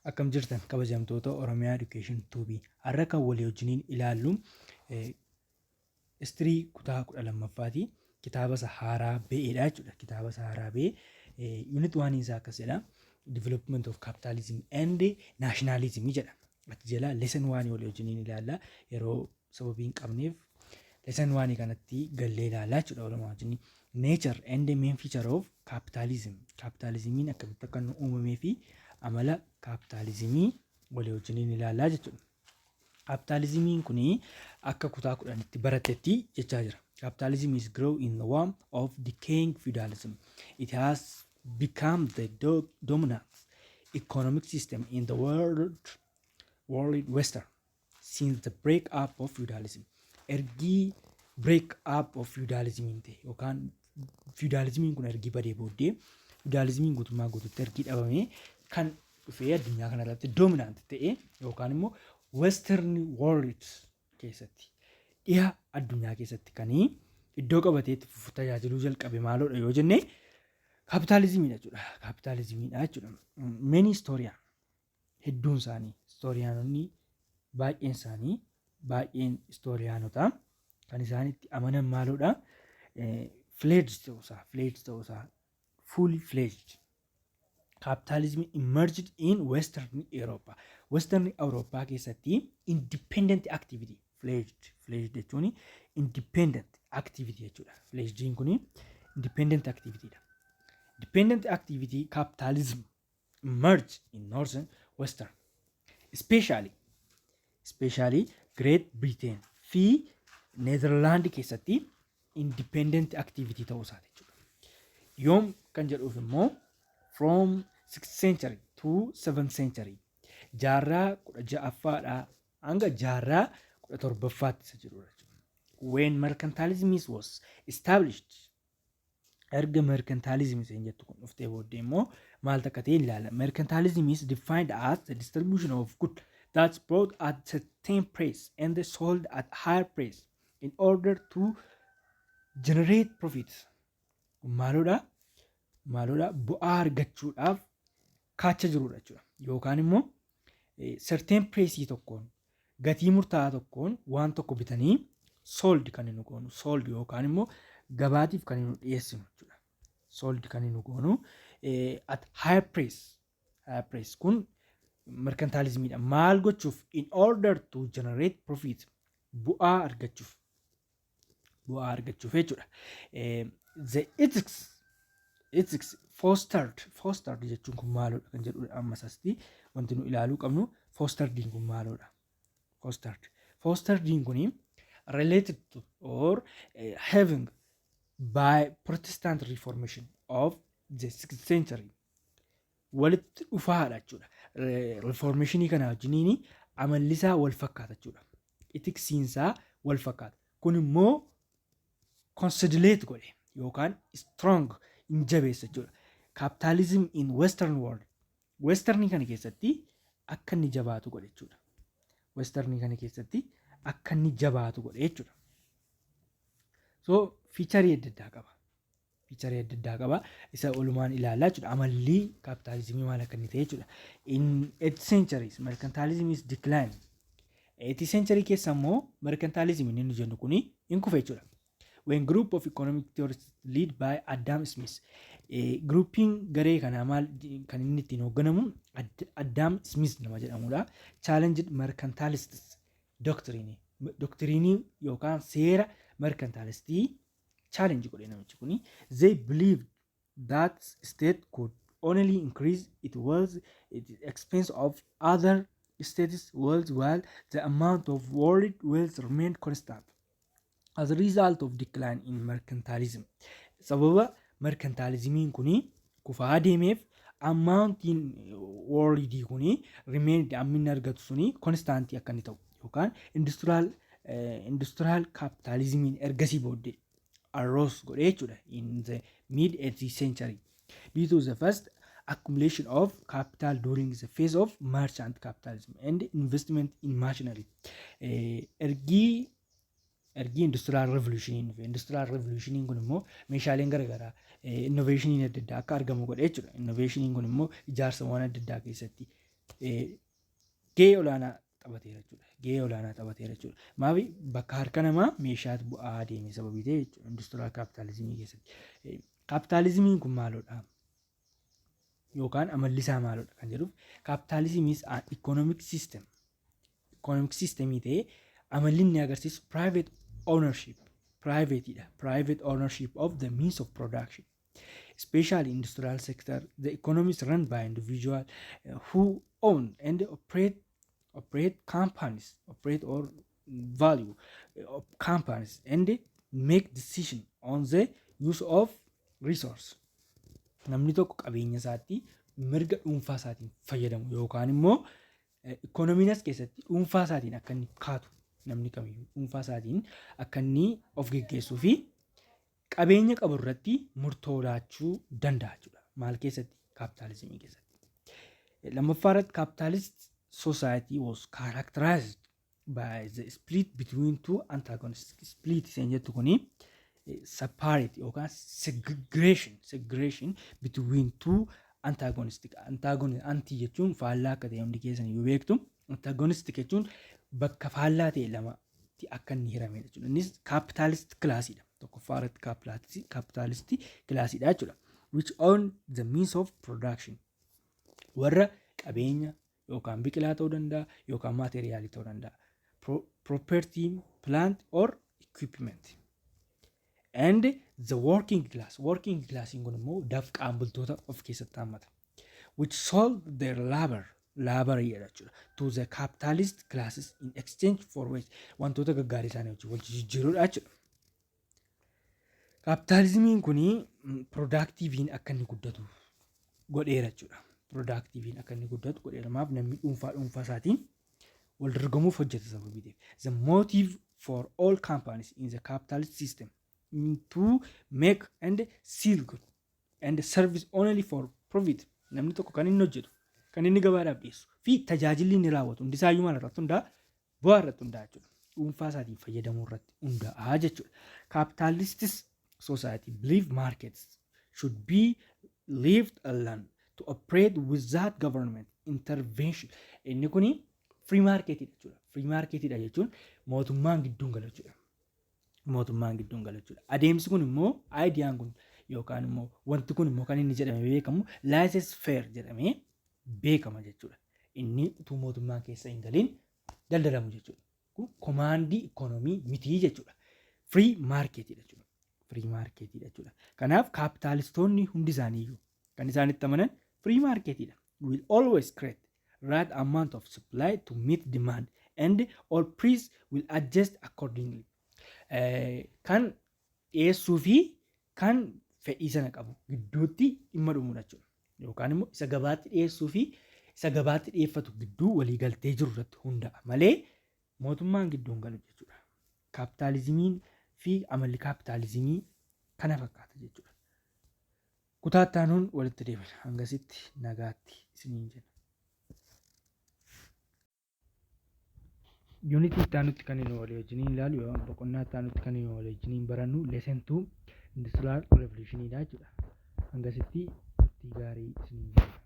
Akkam jirtan, kabajamtoota Oromiyaa Education Tube? Har'a kan walii wajjiniin ilaallu history kutaa 12ffaati. Kitaaba isa haaraa ba'eedha jechuudha. Kitaaba isa haaraa ba'e unit one isaa akkas jedha. Development of Capitalism and Nationalism jedha. Achi jala lesson one walii wajjiniin ilaalla. Yeroo sababii hin qabneef lesson one kanatti gallee ilaallaa jechuudha walumaa wajjin. Nature and the main feature of capitalism. Capitalismiin akkamitti akka inni uumamee fi amala capitalismii walii wajjiniin ilaallaa jechuudha. Capitalismiin kun akka kutaa 10tti baratetti jechaa jira. Capitalism is grow in the womb of decaying feudalism. It has become the dominant economic system in the world western since the break up of feudalism. Ergii break up of feudalism ta'e yookaan feudalismiin kun ergii badee booddee, feudalismiin guutummaa guututti ergii dhabamee, kan dhufee addunyaa kanarratti dominant ta'e yookaan immoo western world keessatti, dhiha addunyaa keessatti kan iddoo qabatee itti fufu tajaajiluu jalqabe maaloodha yoo jenne, kaapitaalizimiidha jechuudha. Kaapitaalizimiidha jechuudha. Many historian, hedduun isaanii, historiyaanonni baay'een isaanii, baay'een historiyaanotaa kan isaan itti amanan maaloodha? Fledged ta'uusaa, fully fledged capitalism emerged in Western Europe. Western Europe keessatti independent activity fledged jechuun independent activity jechuudha. Fledged kun independent activity dha. Independent activity capitalism emerged in northern western, especially Great Britain fi Netherland keessatti independent activity ta'uu isaati jechuudha. Yoom kan jedhuuf immoo from 6th century to 7th century, jaarraa 16ffaadhaa hanga jaarraa 17ffaatti isa jirudha jechuudha. When mercantilism was established, erga mercantilism isheen jettu kun dhuftee booddee immoo maal takka ta'e ilaala. Mercantilism is defined as the distribution of good that's bought at certain price and sold at higher price in order to generate profit. Maalodha? Maalodha? Bu'aa argachuudhaaf kaacha jirudha jechuudha. Yookaan immoo certain price tokkoon, gatii murtaa'aa tokkoon waan tokko bitanii sold kan inni goonu, sold yookaan immoo gabaatiif kan inni dhiyeessinu jechuudha. Sold kan inni goonu at higher price. Higher price kun mercantilismiidha. Maal gochuuf? In order to generate profit, bu'aa argachuuf. Bu'aa argachuuf jechuudha. The ethics fostered jechuun kun maalodha kan jedhudha. Ammas asitti wanti nu ilaaluu qabnu fosterediin kun maalodha? Fostered. Fosterediin kuni related to or having by Protestant Reformation of the 6th century walitti dhufaadha jechuudha. Reformationii kana wajjiniin amallisaa wal fakkaata jechuudha. Ethicsiinsaa wal fakkaata. Kun immoo consolidate godhe yookaan strong hin jabeessa jechuudha. Capitalism in western world. Western kana keessatti akka inni jabaatu godhe jechuudha. Western kana keessatti akka inni jabaatu godhe jechuudha. So featureii adda addaa qaba. Featureii adda addaa qaba. Isa olumaan ilaallaa jechuudha. Amalli kaapitaalizimii maal akka inni ta'e jechuudha. In 8th centuries mercantilism is decline. 8th century keessa immoo mercantilism inni nu jennu kuni hin kufe jechuudha. When group of economic theorists led by Adam Smith, groupiin garee kanaa maal kan inni ittiin hoogganamu Adam Smith nama jedhamudha. Challenged mercantilists doctrine, doctrinii yookaan seera mercantilistii challenge godhe namichi kuni. They believed that state could only increase its wealth at the expense of other states' wealth while the amount of world wealth remained constant. As a result of decline in mercantilism, sababa mercantilismiin kuni kufaa deemeef, amountiin worldii kuni remained, amminni argatu suni constantii akka inni ta'u yookaan industrial capitalismiin ergasii booddee arose godhee jechuudha in the mid 18th century due to the first accumulation of capital during the phase of merchant capitalism and investment in machinery. Ergii industrial revolution dhufe, industrial revolution kun immoo meeshaaleen garaagaraa, innovationiin adda addaa akka argamu godhe jechuudha. Innovationiin kun immoo ijaarsa waan adda addaa keessatti gahee olaanaa taphateera jechuudha. Gahee olaanaa taphateera jechuudha. Maafi bakka harka namaa meeshaatu bu'aa deeme sababii ta'e jechuudha industrial capitalismii keessatti. Kaapitaalizimiin kun maaloodha? Yookaan amalli isaa maaloodha kan jedhuuf, capitalism is an economic system. Economic systemii ta'ee amalli inni agarsiisu private ownership. Privateidha. Private ownership of the means of production. Especially industrial sector, the economy is run by individual who own and operate companies, operate or value of companies and make decision on the use of resource. Namni tokko qabeenya isaatti mirga dhuunfaa isaatiin fayyadamu yookaan immoo ikoonomiin as keessatti dhuunfaa isaatiin akka inni kaatu, namni kamiyyuu dhuunfaa isaatiin akka inni of geggeessuu fi qabeenya qabu irratti murtoo laachuu danda'a jechuudha. Maal keessatti? Kaapitaalizimii keessatti. Lammaffaa irratti, capitalist society was characterized by the split between two antagonists. Split isheen jettu kuni separate yookaan segregation between two antagonistic. Antagonist, anti jechuun faallaa akka ta'e hundi keessan iyyuu beektu. Antagonistic jechuun bakka faallaa ta'e lamatti akka inni hirame jechuudha. Innis capitalist classiidha. Tokkoffaa irratti capitalist classiidha jechuudha. Which own the means of production. Warra qabeenya yookaan biqilaa ta'uu danda'a yookaan maateriyaalii ta'uu danda'a. Property, plant or equipment. And the working class. Working classiin kun immoo dafqaan bultoota of keessatti hammata. Which sold their labor jedha jechuudha. To the capitalist classes in exchange for wage. Wantoota gaggaarii isaanii wajjin wal jijjiiruudha jechuudha. Kaapitaalizimiin kun productiveiin akka inni guddatu godheera jechuudha. Productiveiin akka inni guddatu godheera. Maaf? Namni dhuunfaa dhuunfaa isaatiin wal dorgomuuf hojjeta sababii ta'eef. The motive for all companies in the capitalist system to make and sell good and service only for profit. Namni tokko kan inni hojjetu, kan inni gabaadhaaf dhiyeessu fi tajaajilli inni raawwatu hundisaayyuu maal irratti hundaa'a? Bu'aa irratti hundaa'a jechuudha. Dhuunfaa isaatiin fayyadamuu irratti hundaa'a jechuudha. Capitalists society believe markets should be left alone to operate without government intervention. Inni kuni free marketidha jechuudha. Free marketidha jechuun mootummaan gidduun gala jechuudha. Mootummaan gidduun gala jechuudha. Adeemsi kun immoo, ideaan kun yookaan immoo wanti kun immoo kan inni jedhamee beekamu laissez faire jedhamee beekama jechuudha. Inni utuu mootummaan keessa hin galiin daldalamu jechuudha. Kun command economy mitii jechuudha. Free marketidha jechuudha. Free marketidha jechuudha. Kanaaf kaapitaalistoonni hundi isaaniiyyuu kan isaan itti amanan free marketidha. Will always create right amount of supply to meet demand and all price will adjust accordingly. Kan dhiyeessuu fi kan fedhii sana qabu gidduutti dhimma dhumudha jechuudha. Yookaan immoo isa gabaatti dhiyeessuu fi isa gabaatti dhiyeeffatu gidduu waliigaltee jiru irratti hundaa'a malee mootummaan gidduu hin galu jechuudha. Kaapitaalizimiin fi amalli kaapitaalizimii kana fakkaata jechuudha. Kutaa itti aanuun walitti deebina. Hangasitti nagaatti isiniin jenna. Unitii itti aanutti kan inni walii wajjiniin ilaalu yookaan boqonnaa itti aanutti kan inni walii wajjiniin barannu lesson 2 industrial revolutionidha jechuudha. Hangasitti turtii gaarii isiniin jenna.